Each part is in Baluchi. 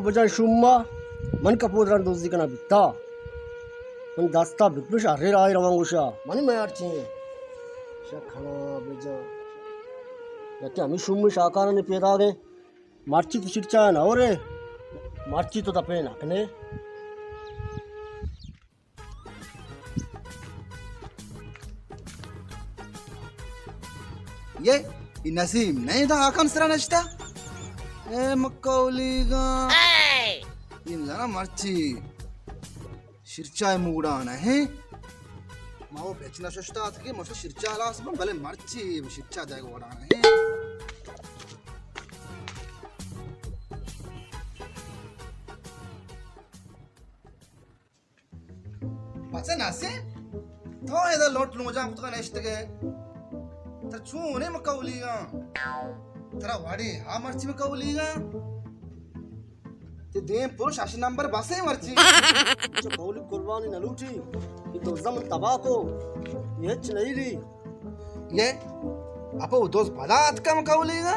بجن شوما، من کپودران دزی کنا بیتا۔ من دستا بکش، ارے راہی روان گوشا۔ منی میار چین۔ شک ہنا بجن۔ یکی ہمیں شومی شاکارانی پیدا گئے۔ مرچی تو سرچا نہ ہو رے۔ مرچی تو دپے نہ کنے۔ یہ، یہ نسیم نہیں تھا، حاکم سرا نشتا۔ اے مکولیگا۔ یہ زنا مرچی۔ شیرچا موڑا نہ ہے۔ ما وہ پیچ نہ ششتا ات کہ مرچی شیرچا لاس بن، بلے مرچی شیرچا دے گوڑا نہ ہے۔ پچے نسیم، تو ادا لوٹ لوجان کتگا نشتگے۔ ترا چون ہے مکولیگا؟ ترا وڑے ہا مرچی مکولیگا؟ تی دیم پروش اش نمبر بس ہے مرچی۔ چو کولی قربانی نہ لوٹی، یہ تو زمن تباہ کو، یہ ہچ نہیں لی۔ یہ اپو دوز پدا اتکا مکولیگا؟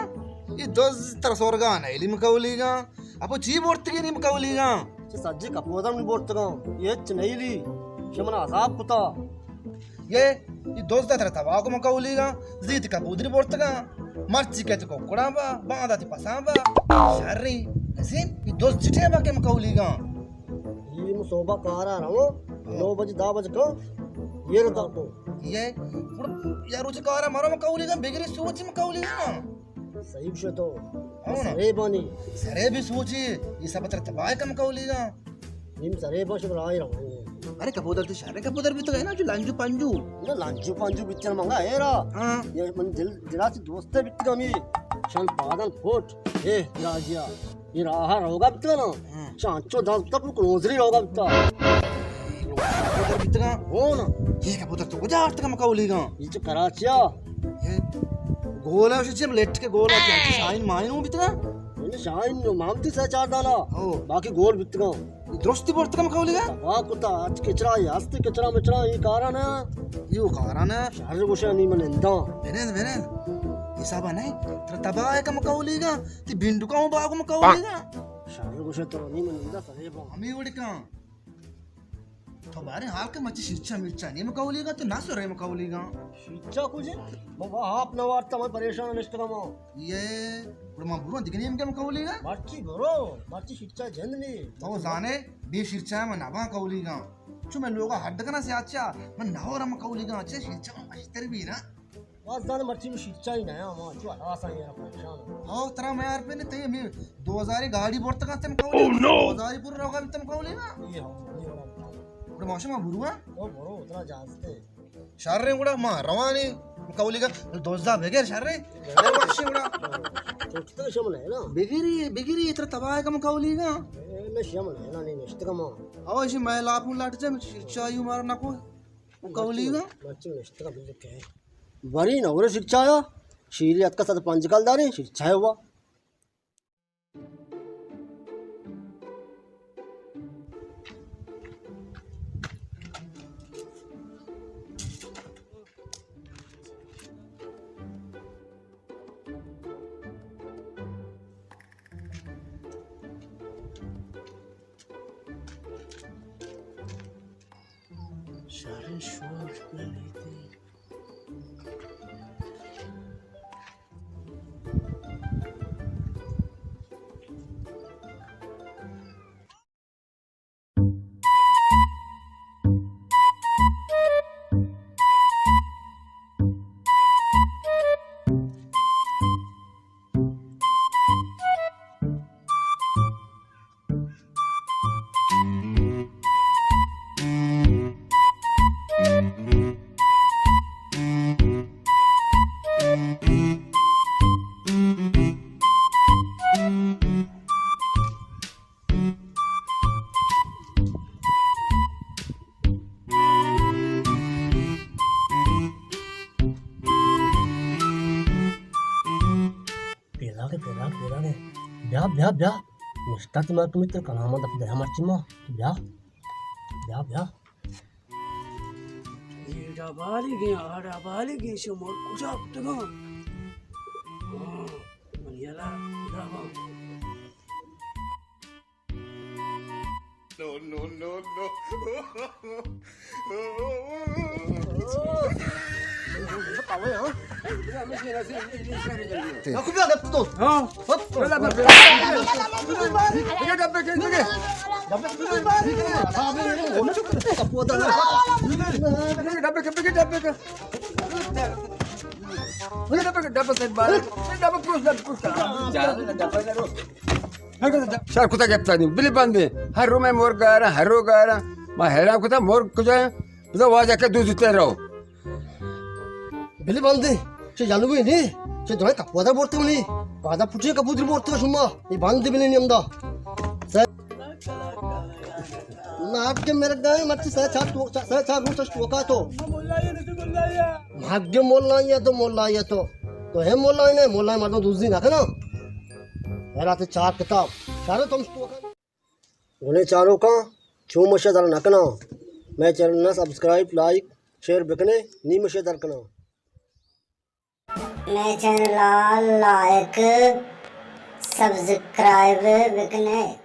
یہ دوز ترا سورگا نہیں لی مکولیگا؟ اپو چی بورتگی نی مکولیگا؟ چہ سجی کپودم نی بورتگا، یہ ہچ نہیں لی، شمنا عذاب کتا۔ یہ، یہ دوز دا ترا تباہ کو مکولیگا، زیت کپودری بورتگا، مرچی کہتے کوکڑا با، باندا تی پسان با، شریں، نسیم، یہ دوز چٹے با کے مکولیگا۔ یہ مو صوبہ کارا رہو، نو بجے، دہ بجے کا، یہ رہتا کو۔ یہ، گڑا یا روچ کارا مرو مکولیگا، بگری سوچ مکولیگا۔ صحیح شو تو۔ ہاں نا۔ سرے بانی۔ سرے بھی سوچی، یہ سب تر تباہ کم کولیگا۔ نیم سرے بان شب راہی روان۔ ارے کپودر تی شرے کپودر بیتگا نا، جو لنجو پنجو۔ نہ لنجو پنجو بیتگا منگا ہے را۔ ہاں۔ یہ من دل، دلا تی دوستے بیتگا می۔ شان پادن پھوٹ، اے راجیا۔ یہ راہ روگا بیتگا نا۔ ہاں۔ شان چو دست تپ کلوزری روگا بیتا۔ کپودر بیتگا؟ ہو نا۔ یہ کپودر تو کجا آرتگا مکولیگا؟ یہ چو کراچیا۔ یہ گولا شو چم لٹ کے گولا کیا؟ شاہین ماہین ہوں بیتگا؟ یہ شاہین مامتی سے چار دانا۔ ہو۔ باقی گول بیتگا۔ درستی بورتگا مکولیگا؟ تباہ کتا، اچ کچرا، یہ ہستی کچرا مچرا، یہ کارا نا۔ یہ کارا نا۔ شہر گوشا نی من انداں۔ بنند، بنند۔ حسابا نہیں۔ ترا تباہ ہے کا مکولیگا؟ تی بینڈو کا ہوں باغ مکولیگا؟ شر گوشے تو نی من نندا سرے با۔ ہمیں وڑ کن۔ تو بارے حال کے مچی شیرچا مرچا نی مکولیگا، تو نہ سرے مکولیگا۔ شیرچا کجے؟ بابا آپ نہ وارتا، میں پریشان نشتگا ما۔ یہ، گڑا ما برو دگہ نیم کے مکولیگا؟ مرچی برو، مرچی شیرچا جند نی۔ تو زانے، بے شیرچا میں نبا کولیگا۔ چو میں لوگا حد کنا سے اچھا، میں نہ ہو رہا مکولیگا، اچھا شیرچا میں اشتر بھی نا۔ باز زاناں مرچی نوں شیرچائی نہ آں، ما چو ہلاس آں، یار پریشان آں۔ او ترا میار پہ نے تئی ہمے دو ہزار گاڑی برتگ ات مکولی۔ او نو! دو ہزار پر روگا بیت مکولی نا۔ اے ہاں، اے ہاں۔ گڑا ما شما برو ہاں؟ او برو، ترا اجازت ہے۔ شر رے گڑا ما روانی مکولی گا دوزا بغیر شر رے۔ بغیر بخشی گڑا۔ چھوٹتا شمل ہے نا۔ بگیری، بگیری ترا تباہ کا مکولی گا۔ اے، نہ شمل ہے نا، نہیں نشتگا ما۔ او اسی میں لاپوں لٹ جا، شیرچائی مار نہ کو۔ مکولی گا۔ مرچی نشتگا بلکہ۔ بری نہ ہو رہے شیرچایا، شیری اتکا صد پنج کال دارے، شیرچایا ہوا۔ شریں شور کنیتی۔ پیداکے، پیداکے، پیداکے۔ بیا، بیا، بیا۔ نشتہ تی مردم تر کلام دپ دیا مرچی ما۔ بیا۔ بیا، بیا۔ اے ڈبالی گیں، آ ڈبالی گیں، شمار کجا کتگاں؟ ہاں، من یلا ڈبا۔ No, no, no, no. شر کتا گپتانی، بلی بندے۔ ہر رومے مرگ گارا، ہر رو گارا۔ ما حیران کتا مرگ کجا ہے؟ بزا واجہ کے دو زوتے رو۔ بلی بندے، چہ جنوی نی، چہ درائی کپودا بورتے منی۔ پادا پٹی کپودری بورتے شما۔ یہ بندے بلی نی ہمدا۔ سر۔ ناٹ کے میرے گائے مچ سر چار تو، سر چار روچ ٹوکا تو۔ مھگے مولا یا تو، مولا یا تو۔ تو ہے مولا نے، مولا مردم دوزی نہ کنا۔ حیرات چار کتاب۔ چارو تم ٹوکا۔ گلیں چاروکاں، چو مشے در نہ کناں، مئے چینل ءَ سبسکرائب، لائک، شیئر بکنے، نی مشے در کناں۔ مئے چینل ءَ لائک، سبسکرائب بکنے۔